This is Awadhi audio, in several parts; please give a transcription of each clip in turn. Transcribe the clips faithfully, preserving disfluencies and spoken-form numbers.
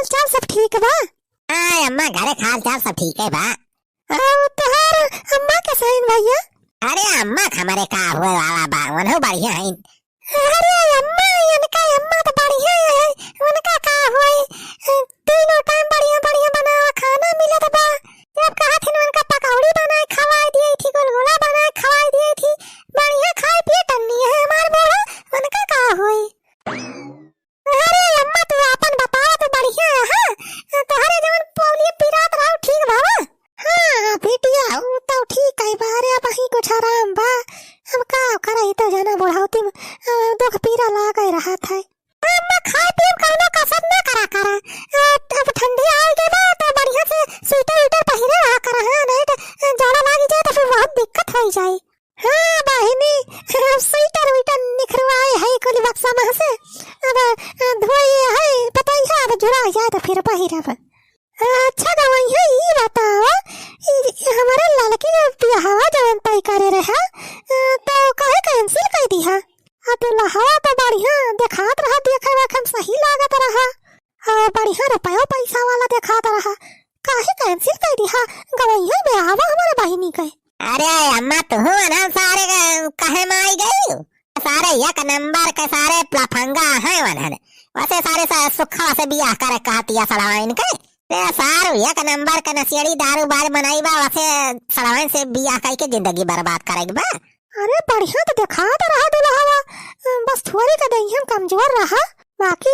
चाल सब ठीक बा? हाँ अम्मा, घरे क हाल चाल सब ठीक है बा। अरे तोहार अम्मा कैसे हैं भैया? अरे अम्मा क हमरे का हुए वाला बा, उनहु बढ़िया हैं। अरे अम्मा, इनका अम्मा तो बढ़िया है, उनका का होई? तीनों टाइम बढ़िया बढ़िया बनावा खाना मिलत बा। जब कहा थिन उनका पकौड़ी बनाए खवाए दिए थी, गुलगुला बनाए खवाए दिए थी, बढ़िया खाए पिए टन्नी है हमार बूढ़ा, उनका का होई? अरे अम्मा, तू आपन बतावा, तू बढ़िया है? तोहरे जवन पौलिया पिरात रहा, ठीक भवा? हाँ बिटिया, ऊ तो ठीक है बा रे, अबहीं कुछ आराम बा। हम का करई, तो जाना बुढ़ौती में, अ, दुख पीरा लागे रहत है। अम्मा, खाए पिए में कौनो कसर ना करा करा। अ, अब ठंडी आ गई बा, तो बढ़िया से स्वेटर उइटर पहिरे रहा करा, हाँ, नहीं तो, अ, जाड़ा लागी जाए तो फिर बहुत दिक्कत होई जाए। हाँ बहिनी, अब स्वेटर उइटर निखरवाए है कुल बक्सा में से। अब, अ, धोए है, पतोहिया अब जुड़ा जाए तो फिर पहिरब। अच्छा गवैया, ई बताओ, ई, ई हमारे लड़की के बियाहवा जवन तय करे रहे, अ, तो काहे cancel कर दिहा? आ दुल्हवा तो बढ़िया देखात रहा, देखे में एकदम सही लागत रहा, आ बढ़िया रुपया पैसा वाला देखात रहा, काहे cancel कर दिहा? गवैया बियाहवा हमारे बहिनी के। अरे अम्मा, तू अनहन सारे के कहे में आई गई? सारे एक नंबर के सारे लफंगा हैं वनहन। वैसे सारे सा-, सुखवा से बियाह करे कहतिया सड़वाइन के। ए, सार एक नंबर के नशेड़ी दारूबाज मनई बा, वैसे सड़वाइन से बियाह कई के जिंदगी बर्बाद करे के बा। अरे बढ़िया तो देखात रहा दुल्हवा, बस थोड़ी के दहिया में कमजोर रहा, बाकी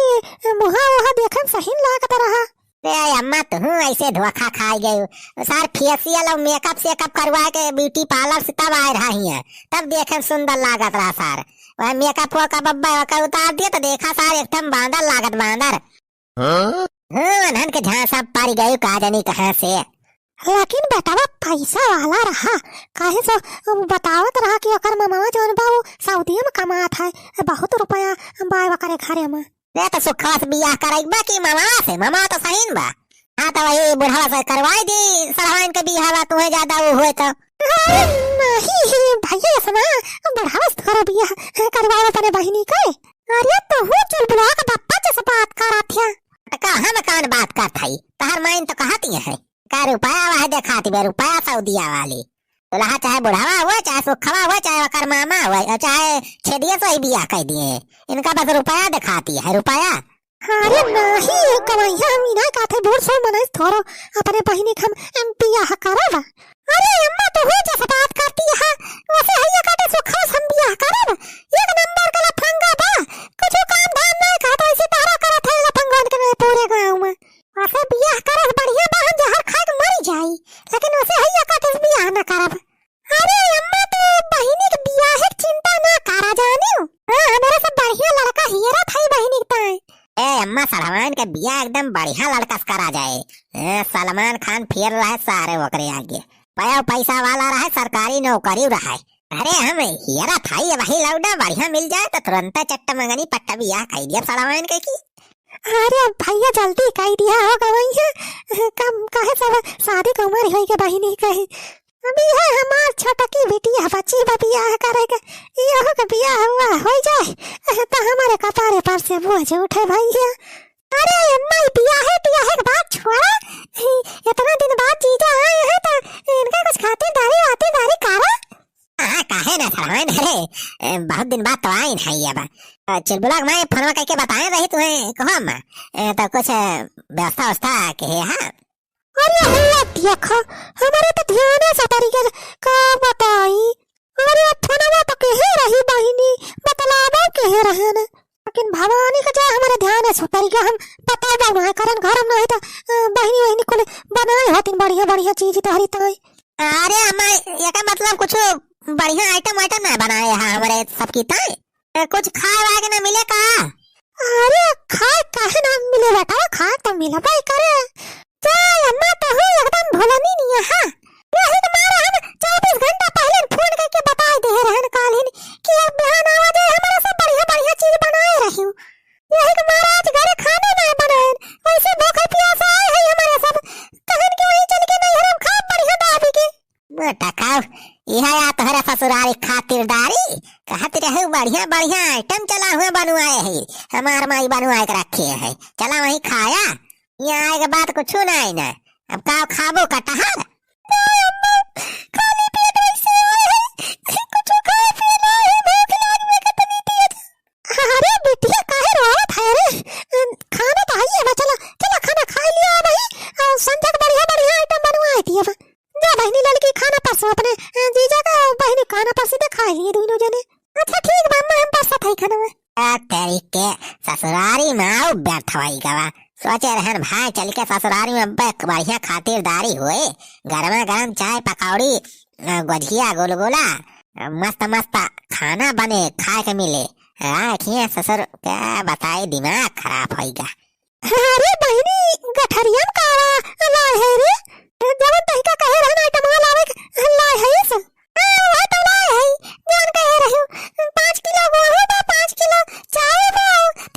मुहा वहा देखे में सही लागत रहा। ए अम्मा, तू ऐसे धोखा खाई गई। सार facial और makeup सेकअप करवा के beauty parlour से तब आए रहा हियाँ, तब देखे में सुंदर लागत रहा सार। वह makeup वेकअप अब्बा ओकर उतार दिए तो देखा सार एकदम बांदर लागत, बांदर। हाँ? हाँ, अनहन के झांसा पड़ गई का जानी कहाँ से। लेकिन बेटवा पैसा वाला रहा, काहे से उ बतावत रहा कि ओकर ममवा जौन बा उ सऊदिया में कमात है, बहुत रुपया बा ओकरे घरे में। रे तो सुखवा से बियाह कराई बा कि ममवा से? ममवा तो सही न बा। हाँ तो वही बुढ़वा से करवाई दी, सड़वाइन के बियाह बा, तुम्हें ज्यादा वो हुए तो। अरे नहीं भैया, ऐसा ना, बुढ़वा से थोड़ा बियाह करवाओ अपने बहिनी के। अरे तू चुलबुला के बप्पा जैसे बात करत है। तो का हम कौन बात करत हई? तहर माइन तो कहती है। का रुपया वह देखाती बे, रुपया सऊदिया वाली। दुल्हा चाहे बुढ़ावा हुआ, चाहे सुखवा हुआ, चाहे ओकर मामा हुआ, और चाहे छेदिया से ही बियाह कर दिए। इनका बस रुपया देखाती है, रुपया। अरे नाही, कमैया हम इना कहते बूढ़ सो मनई थोरो अपने बहिनी के हम, हम बियाह करब। अरे अम्मा, तू हो जैसे बात करती है, वैसे है ये कहते सुखवा से हम बियाह करब। एक नंबर का लफंगा बा, कुछ काम धाम नहीं करता, ऐसे तारा करत है लफंगन के नहीं पूरे गाँव में। वैसे बियाह करस बढ़िया बा, हम जहर खा के मरी जाई, लेकिन वैसे है ये कहते बियाह न करब। अरे अम्मा, तू बहिनी के बियाह के चिंता ना करा जानियो। हाँ, हमारे सब बढ़िया लड़का हियरत है बहिनी के ताई। ए अम्मा, सलमान के बियाह एकदम बढ़िया लड़का से करा जाए। ए, सलमान खान फेल रहे सारे ओकरे आगे। पया पैसा वाला रहे, सरकारी नौकरी रहे। अरे हम हियरत है वही लौंडा बढ़िया मिल जाए तो तुरंत चट्ट मंगनी पट्टा बियाह कर दिया सलमान के की। अरे भैया जल्दी कह दिया हो गवैया, कम काहे सब शादी के उम्र होई के बहिनी कहे। अभी है हमार छोटकी बिटिया बची बा बियाह करे के, इहो के बियाह हुआ हो जाए तो हमारे कपारे पर से बोझ उठे भैया। अरे अम्मा, ई बियाहे टियाहे के बात छोड़ा, इतना दिन बाद जीजा आए हैं तो इनका कुछ खातिरदारी वातिरदारी करा। हाँ, काहे ना सड़वाइन, अरे, ए, बहुत दिन बाद तो आइन है ये बा। अ, चुलबुला के माई फोनवा करके बताए रही तुम्हें, कहो अम्मा, ए, तो कुछ, ए, व्यवस्था व्यवस्था के है, हाँ? अरे हुआ देखा, हमारे तो ध्यान से तरीके से का बताई। अरे फोनवा तो कहे रही बहिनी, बतलावा कहे रहे न। लेकिन भवानी का जा हमारे ध्यान से तरीके हम बतावा ना करन घर में नहीं तो, अ, बहिनी वहिनी कुल बनाए होती बढ़िया बढ़िया चीज तोहरी ताई। अरे अम्मा, एकर मतलब कुछ बढ़िया item वाइटम ना बनाए है हमरे सबकी ताई? ए, कुछ खाए वाए के ना मिले का? अरे खाए काहे ना मिले बेटा, खाए तो मिलबे करे। जा अम्मा, तो हूँ एकदम भुलनी नहीं है, हाँ। यही तो मारे हम चौबीस घंटा पहले फोन करके बताए दे रहन कालिन कि अब बिहान आवा जाए, हमारे सब बढ़िया बढ़िया चीज बनाए रही। यही के मारे आज घरे खाना ना बनाएन, वैसे भूखे प्यासे आए हैं हमारे सब। कहन के वहीं चल के नैहर में खा बढ़िया दाबी के। मोटा खाओ, यह या तोहरा ससुरारी खातिरदारी, कहत रहू बढ़िया बढ़िया item चला हुए बनवाए है, हमार माई बनवाए के रखे है, चला वहीं खाया। यहाँ आए के बाद कुछ ना आई ना। अब का खाबो, कटहर? अम्मा, खाली पेट वैसे आए हैं, कुछ खाए पिए ना है, भूख लाग में कितनी तेज। अरे बिटिया, काहे रोवत है रे? खाना तो हइये बा, चला, चला खाना खाइ लिया भाई। और संझा के बढ़िया बढ़िया item बनवाइ दिया बा। जा बहिनी ललकी खाना परसो अपने, अ, जीजा का, बहिनी खाना परसी दे, खाइ लिए दुइनो जने। अच्छा ठीक बा अम्मा, हम परसत हई खाना। आ तेरी के, ससुरारी में आउ व्यर्थ होई गवा। सोचे रहन भाई चल के ससुरारी में ब-, बढ़िया खातिरदारी होए, गरमा गरम चाय पकौड़ी, अ, गोझिया गुलगुला, अ, मस्त मस्त खाना बने, खाए के मिले। आ, ठिया ससुर का बताई, दिमाग खराब होई गा। अरे बहिनी, गठरिया में का लाए है रे? जवन तहिका कहे रहन आइटमवा लावे के, लाए है इस? हाँ, वह तो लाए है, जवन कहे रहे हो। पाँच किलो गोहूं बा, पाँच किलो चाउर बा,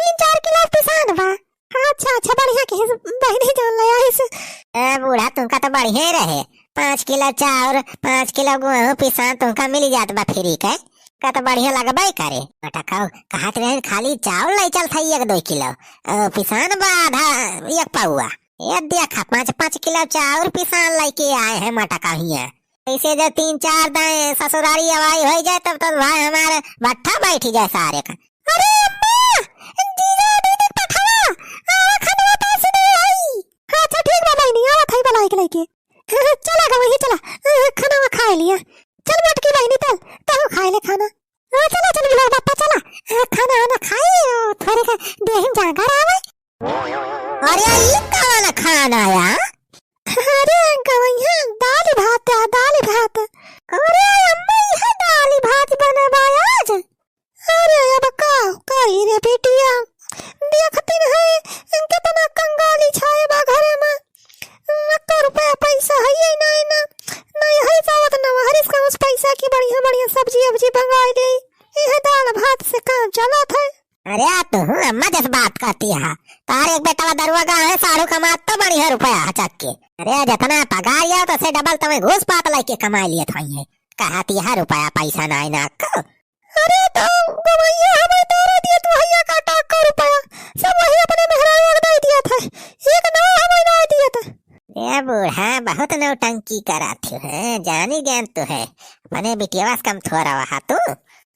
तीन चार किलो पिसान बा। अच्छा, अच्छा, बढ़िया के बहिनी जान ले आइस। ए बूढ़ा, तुमका तो बढ़िया रहे, पाँच किलो चाउर, पाँच किलो गोहूं पिसान तुमका मिल जात बा फ्री के। का तो बढ़िया लगबे करे। मटकाऊ कहत रहे खाली चाउर लाई चलत है एक दो किलो, अ, पिसान बा आधा एक पौआ। ये देखा, पाँच पाँच किलो चाउर पिसान लेके आए हैं मटका हियाँ। ऐसे जो तीन चार दाएं ससुरारी हवाई हो जाए तब तो भाई हमारे भट्ठा बैठ जाए सारे का। अरे अम्मा, जीजा दीदी पठावा, आवा खनवा पास नहीं आई। हाँ, अच्छा ठीक बा बहिनी, आवत है बलाई के लेके। चला गवैया चला, खाना खाए लिया। चल मोटकी बहिनी चल, तहु खाए ले खाना। हाँ, चला, चल, बिलाव बापा, चला। हाँ, खाना आना खाई, और थोड़े का देहिन जागर आवे। अरे, ई कवन खाना या? अरे, गवैया, दाल भात है, दाल भात। अरे, अम्मा, यह दाल भात बना बा आज। अरे, अब का करी रे बेटिया, देखती नहीं, इनके तना कंगाली छाए बा घरे में। अक्का रुपया पैसा है ही नहीं ना, नहीं है सावत ना हरिस का उस पैसा की बढ़िया बढ़िया सब्जी अब्जी मंगाई दे। यह दाल भात से काम चलत है। अरे आ तू अम्मा जस बात करती है, तार एक बेटवा दरुआ गाँव है, साढ़ू कमात तो बढ़िया रुपया है चक्के। अरे जितना पगार या तो से डबल तुम्हें घूस पात लेके कमाई लिए था ये। कहती है रुपया पैसा नहीं ना को। अरे तो गवैया हमें तोरा दिए तू हैया का टाका रुपया, सब वही अपने मेहरारू के दे दिया था, एक ना हमें ना दिया था। ए बूढ़ा, बहुत नौटंकी करात हो, हैं? जानी ज्ञान तो है, अपने बिटियावा से कम थोड़ा वहा तू।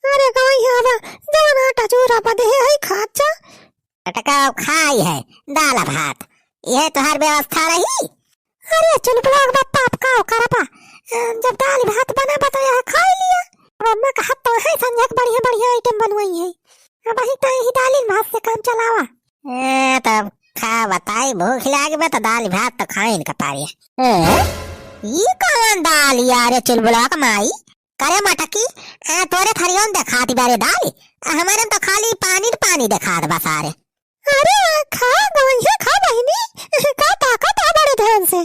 अरे गवैया बा, जवन आटा चूरा बा देहे है खात जा। टटका खाई है, दाल भात, यह तोहार व्यवस्था रही? अरे चुलबुला के बापा, अब का करबा? जब दाल भात बना बा तो यह खाई लिया। अब अम्मा का हाथ तो है, संझा के बढ़िया बढ़िया item बनवाई है। अब वही तो यही दाल भात से काम चलावा। ए, तब खा बताई, भूख लाग बा तो दाल भात तो खाइन का पारे। ए, ई कौन दाल यार, चुलबुला के माई? करे मटकी, ए, तोरे थरियन देखात बा रे दाल, आ हमारे तो खाली पानी न पानी देखात बा सारे। अरे, खा गवैया, खा बहिनी, का ताकत है बड़े ध्यान से।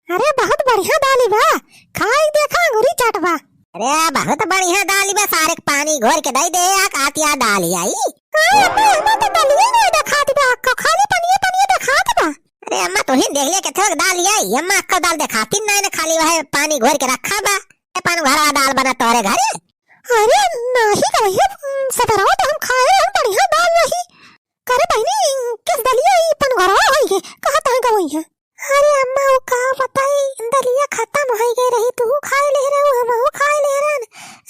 अरे, बहुत बढ़िया दाल बा, खाई देखा, अंगूरी चाट बा। अरे, बहुत बढ़िया दाल बा, सारे के पानी घोर के दे दे, आ कातिया दाल आई। अरे, अम्मा, हमें तो दलिया नहीं देखात बा, का खाली पनिया पनिया देखात बा। अरे अम्मा, तू ही देख ले, किथे दाल आई, अम्मा, अक्का दाल देखाती नहीं ना, खाली वह पानी घोर के रखा बा। ए, पान घरवा दाल बना तोरे घरे? अरे नाही गवैया, उम, सबेरवा तो हम खाए रहन बढ़िया दाल रही। करे बहिनी, किस दलिया ई पनघरवा होई गे? कहा तहाँ गवैया? अरे अम्मा, वो का बताई, दलिया खतम होई गए रही, तू खाए ले रहे, हमहू खाए ले रहन।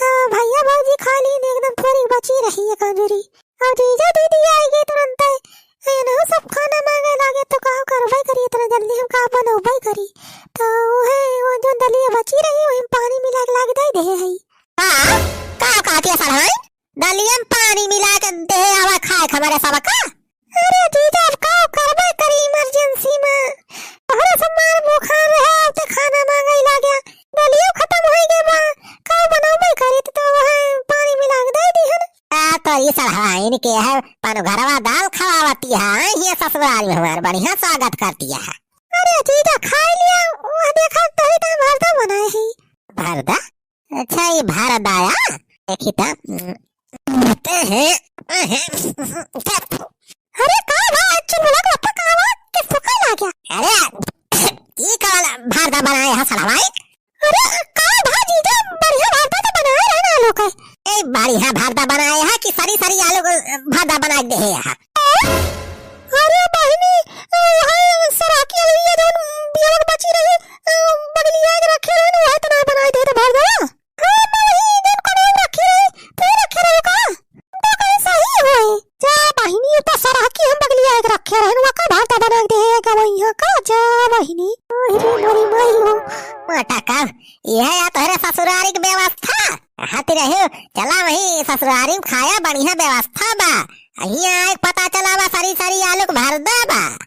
आ, भैया भौजी खा ली, एकदम थोड़ी बची रही है कंजूरी। और जीजा दीदी आई गए तुरंते। ए, इनहू सब खाना मांगे लागे तो का करबे करी, इतना जल्दी हम का बनौबे करी। तो वह, वो जो दलिया बची रही, वही में पानी मिला के लाके दे दे है। का? का कहती है सरहाई? दलिया में पानी मिला के दे आवा खाए के हमारे सब का? अरे जीजा, अब का करबे करी emergency में? तोहरे सब मार बुखार रहे, अब तो खाना मांगे लागे। दलिया खतम होई गए बा, का बनौबे करी तो वह पानी मिला के दे दी है ना। आ तो ये सरहाइन के है, पनघरवा दाल खवावती है, आई हिया ससुराल में हमार बढ़िया स्वागत करती है। अरे जीजा, खाई लिया, वह देखा तोही तो भरदा बनाए है। भरदा? अच्छा, ये भरदा या? देखी तो। अरे का भा, चुलबुला के पप्पा का बा, के सुखा ला गया? अरे, ई का वाला भरदा बनाए है सरहाइन? अरे, का भा जीजा, बढ़िया भरदा तो बनाए रहे ना आलू के। ए, बढ़िया भरदा बनाए है कि सरी सरी आलू के भरदा बना के दे है? अरे बहिनी, ए, हाय, सरा एक रखे रहन, वका भात बना दे, गवैया का जा बहिनी। अरे मोरी माई हो। मोटा का, यह या तोहरे ससुरारी के व्यवस्था? हाथी रहे, चला वही ससुरारी में खाया, बढ़िया व्यवस्था बा। हियाँ आए के पता चला बा, सरी सरी आलू के भरदा बा।